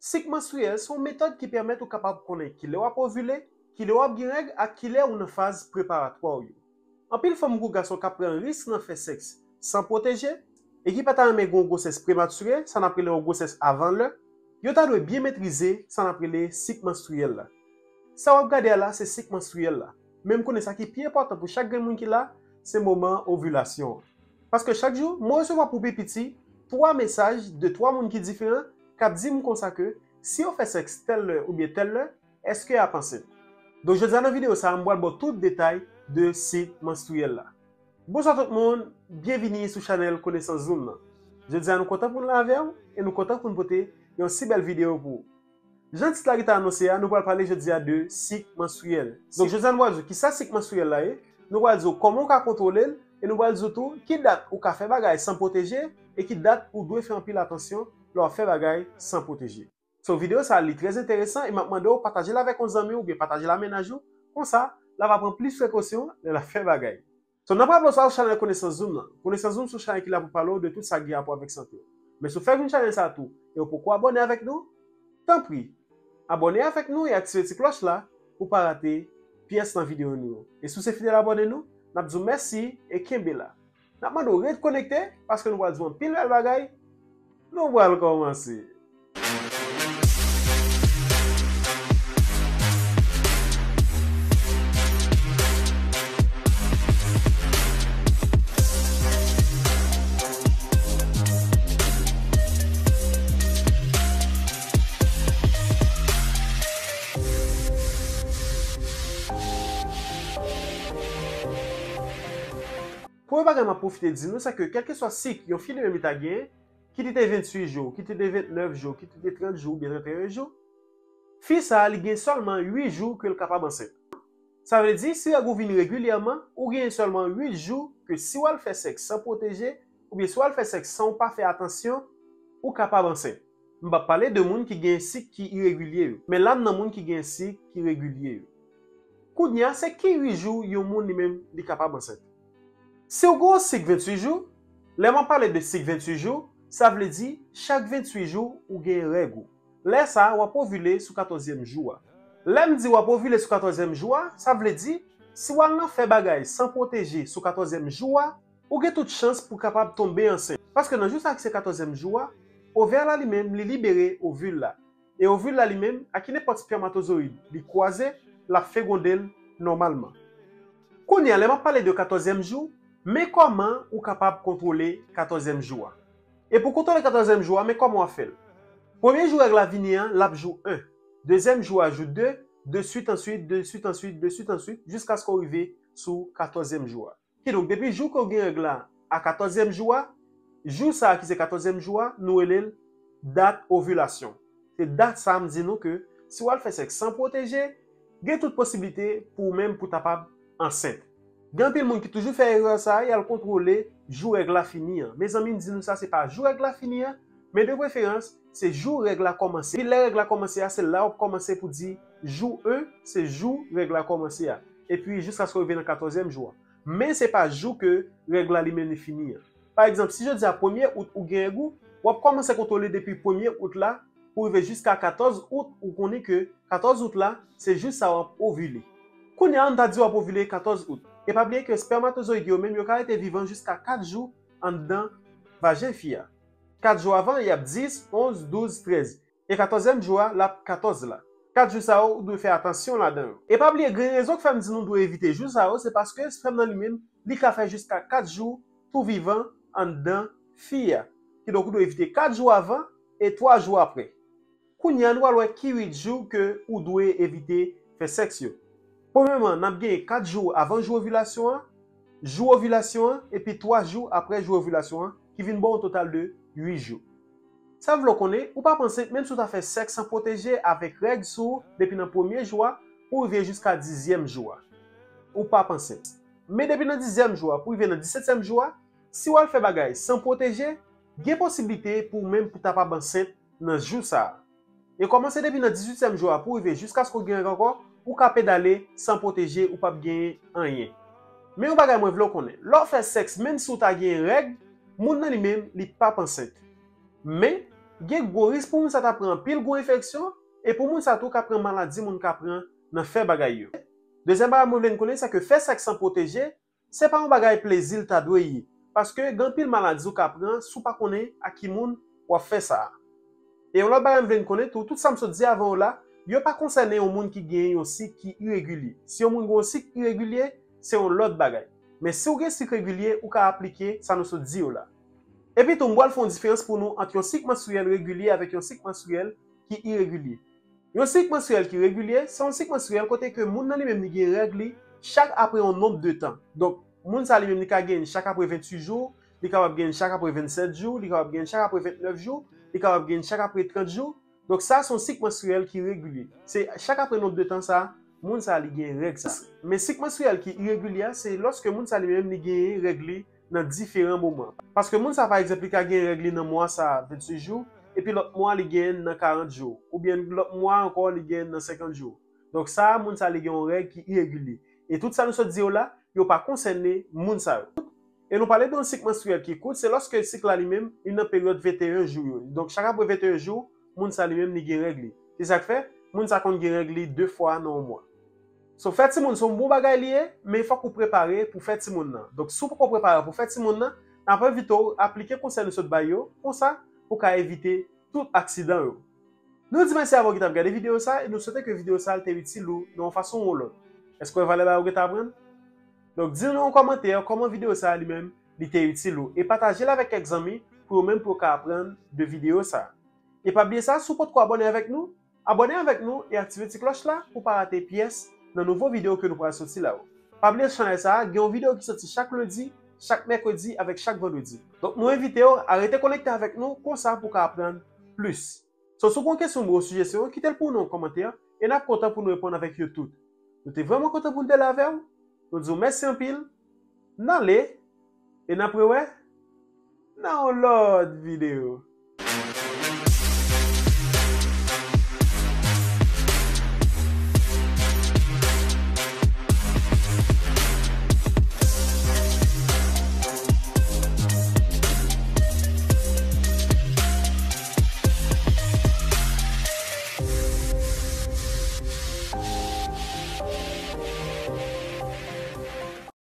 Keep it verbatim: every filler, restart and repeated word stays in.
Sik manstriyèl se yon metòd ki pèmèt ou kapab konnen kilè w ap ovile, kilè w ap gen règ ak kilè ou nan faz preparatwa w yo. Anpil fanm kou gason k ap pran risk nan fè sèks san pwoteje e ki pa ta renmen gen yon gwosès prematire, sa n ap rele yon gwosès avan lè, yo ta dwe byen metrize sa n ap rele sik manstriyèl la. Sa w ap gade a la se sik manstriyèl la. Men m konnen sa ki pi enpòtan pou chak grenn moun ki la, se moman ovilasyon an. Paske chak jou, mwen resevwa pou pi piti twa mesaj de twa moun ki diferan k ap di m konsa ke si yo fè sèks tèl lè oubyen tèl lè, èske y ap ansent? Donk, jodi a nan videyo sa a, m pral ba w tout detay de sik manstriyèl la. Bonswa tout moun, byenvini sou chanèl Konesans Zoom nan. Jodi a, nou kontan pou n la avè w e nou kontan pou n pote yon si bèl videyo pou ou. Jan tit la gentan anonse a, nou pral pale jodi a de sik manstriyèl. Donk, jodi a, nou pral di w kisa sik manstriyèl la ye, nou pral di w kòman w ka kontwole l, e nou pral di w tou ki dat ou ka fè bagay san pwoteje e ki dat ou dwe fè anpil atansyon lè w ap fè bagay san pwoteje. So, videyo sa a, li trè enteresan e m ap mande w pataje l avèk yon zanmi w oubyen pataje l a mennaj ou. Konsa, l ap pran plis prekosyon lè l ap fè bagay. So, n ap raple w sa sou chanèl Konesans Zoom nan. Konesans Zoom se yon chanèl ki la pou pale w de tout sa ki gen rapò avèk sante w. Men si w fèk vin chanèl sa a tou e w poko abòne avèk nou, tanpri, abòne avèk nou e aktive ti klòch la pou w pa rate pyès nan videyo nou yo. E si w se fidèl abòne nou, n ap di w mèsi e kenbe la. N ap mande w ret konekte, paske nou pral di w anpil bèl bagay. Nou pral kòmanse. Premye bagay m ap pwofite di nou, se ke kèlkeswa sik yon fi li menm li ta genyen, kit li te venntuit jou, kit li te ventnèf jou, kit li te trant jou oubyen trannteyen jou, fi sa a li gen sèlman uit jou ke l kapab ansent. Sa vle di, si règ ou vin regilyèman, ou genyen sèlman uit jou ke si w al fè sèks san pwoteje, oubyen si w al fè sèks san w pa fè atansyon, ou kapab ansent. M p ap pale de moun ki gen sik ki iregilye yo, men la m nan moun ki gen sik ki regilye yo. Kounye a, se ki uit jou yon moun li menm li kapab ansent? Si w gen yon sik venntuit jou, lè m ap pale de sik venntuit jou, sa vle di chak venntuit jou ou gen règ ou. Lè sa a, w ap ovile sou katòzyèm jou a. Lè m di w ap ovile sou katòzyèm jou a, sa vle di, si w al nan fè bagay san pwoteje sou katòzyèm jou a, ou gen tout chans pou w kapab tonbe ansent. Paske nan jou sa a ki se katòzyèm jou a, ovè la li menm, li libere ovil la. E ovil la li menm, ak ki nenpòt spèmatozoyid li kwaze, l ap fegonde l nòmalman. Kounye a, lè m ap pale de katòzyèm jou, men kòman ou kapab kontwole katòzyèm jou a. E pou kontwole katòzyèm jou a, men kòman w ap fè l. Premye jou règ la vini an, l ap jou en. Dezyèm jou a, jou de, de swit answit, de swit answit, de swit answit, jiskaske w rive sou katòzyèm jou a. Kidonk, depi jou ke w gen règ la a katòzyèm jou a, jou sa a ki se katòzyèm jou a, nou rele l dat ovilasyon. Se dat sa a m di nou ke si w al fè sèks san pwoteje, gen tout posiblite pou ou menm pou w ta kapab ansent. Gen anpil moun ki toujou fè erè sa a, y al kontwole jou règ la fini an. Mezanmi, m di nou sa, se pa jou règ la fini an, men de preferans, se jou règ la kòmanse. Epi lè règ la kòmanse a, se la w ap kòmanse pou di jou en, se jou règ la kòmanse a. Epi jiskaske w rive nan katòzyèm jou a. Men se pa jou ke règ la li menm li fini an. Pa egzanp, si jodi a premye out ou gen règ ou, w ap kòmanse kontwole depi premye out la pou rive jiska katòz out, ou konnen ke katòz out la, se jou sa w ap ovile. Kounye a, ann ta di w ap ovile katòz out. E pa bliye ke spèmatozoyid yo menm, yo ka rete vivan jiska kat jou anndan vajen fi a. Kat jou avan, y ap dis, onz, douz, trèz. E katòzyèm jou a, l ap katòz la. Kat jou sa yo, ou dwe fè atansyon ladan yo. E pa bliye, gen rezon k fè m di nou dwe evite jou sa yo, se paske spèm nan li menm, li ka fè jiska kat jou tou vivan anndan fi a. Kidonk, ou dwe evite kat jou avan e twa jou apre. Kounye a, nou pral wè ki uit jou ke ou dwe evite fè sèks yo. Premyèman, n ap gen kat jou avan jou ovilasyon an, jou ovilasyon an, epi twa jou apre jou ovilasyon an, ki vin ba w yon total de uit jou. Sa vle w konnen, ou p ap ansent menm si w ta fè sèks san pwoteje avèk règ sou ou depi nan premye jou a pou rive jiska dizyèm jou a. Ou p ap ansent. Men depi nan dizyèm jou a pou rive nan disètyèm jou a, si w al fè bagay san pwoteje, gen posiblite pou ou menm pou ta kapab ansent nan jou sa a. E kòmanse depi nan dizuityèm jou a pou rive jiskaske w gen règ ankò, ou ka pedale san pwoteje, ou p ap genyen anyen. Men yon bagay mwen vle w konnen, lè w fè sèks, menm si w ta genyen règ, moun nan li menm, li p ap ansent. Men, Gen gwo risk pou moun sa ta pran anpil gwo enfeksyon, e pou moun sa tou ka pran maladi moun ka pran nan fè bagay yo. Dezyèm bagay mwen vle n konnen, se ke fè sèks san pwoteje, se pa yon bagay plezi l ta dwe ye. Paske gen anpil maladi ou ka pran si w pa konnen ak ki moun w ap fè sa a. E yon lòt bagay m vle n konnen tou, tout sa m sot di avan yo la, yo pa konsène yon moun ki gen yon sik ki iregilye. Si yon moun gen yon sik iregilye, se yon lòt bagay. Men si w gen sik regilye, ou ka aplike sa nou sot di yo la. Epi tou, m pral fè yon diferans pou nou ant yon sik manstriyèl regilye avèk yon sik manstriyèl ki iregilye. Yon sik manstriyèl ki regilye, se yon sik manstriyèl kote ke moun nan li menm li gen règ li chak apre yon nonb de tan. Donk, moun sa li menm li ka genyen chak apre venntuit jou, li kapab genyen chak apre vennsèt jou, li kapab genyen chak apre ventnèf jou, li kapab genyen chak apre trant jou. Donk, sa se yon sik manstriyèl ki regilye. Se chak apre nonb de tan sa, moun sa li gen règ sa. Men sik manstriyèl ki iregilye a, se lòske moun sa li menm li genyen règ li nan diferan moman. Paske moun sa, pa egzanp, li ka gen règ li nan mwa sa venntuit jou, epi lòt mwa li gen nan karant jou, oubyen lòt mwa ankò li gen nan senkant jou. Donk sa, moun sa li gen yon règ ki iregilye. E tout sa nou sot di yo la, yo pa konsène moun sa yo. E nou pale de yon sik manstriyèl ki kout, se lòske sik la li menm, li nan peryòd venteyen jou yo. Donk chak apre venteyen jou, moun sa li menm li gen règ li. Se sa k fè, moun sa konn gen règ li de fwa nan yon mwa. So, fè timoun se yon bon bagay li ye, men fòk ou prepare pou fè timoun nan. Donk, si w poko prepare pou fè timoun nan, n ap envite w aplike konsèy nou sot bay yo, konsa, pou w ka evite tout aksidan yo. Nou di mèsi avè w ki t ap gade videyo sa, e nou swete ke videyo sa te itil ou nan yon fason ou yon lòt. Èske w wè valè bagay ou gentan aprann? Donk, di nou nan yon kòmantè kòman videyo sa li menm, li te itil ou, e pataje l avèk kèk zanmi pou yo menm pou yo ka aprann de videyo sa. E pa bliye sa, si w potko abòne avèk nou, abòne avèk nou e aktive ti klòch la pou w pa rate pyès nan nouvo videyo ke nou pral soti la yo. Pa bliye chanèl sa a, gen yon videyo ki soti chak lendi, chak mèkredi avèk chak vandredi. Donk nou envite w a rete konekte avèk nou konsa pou w ka aprann plis. So, si w gen yon kesyon oubyen yon sijesyon, kite l pou nou nan yon kòmantè e n ap kontan pou nou reponn avèk yo tout. Nou te vrèman kontan pou n te la avè w. Nou di w mèsi anpil. N ale e n ap rewè nan yon lòt videyo.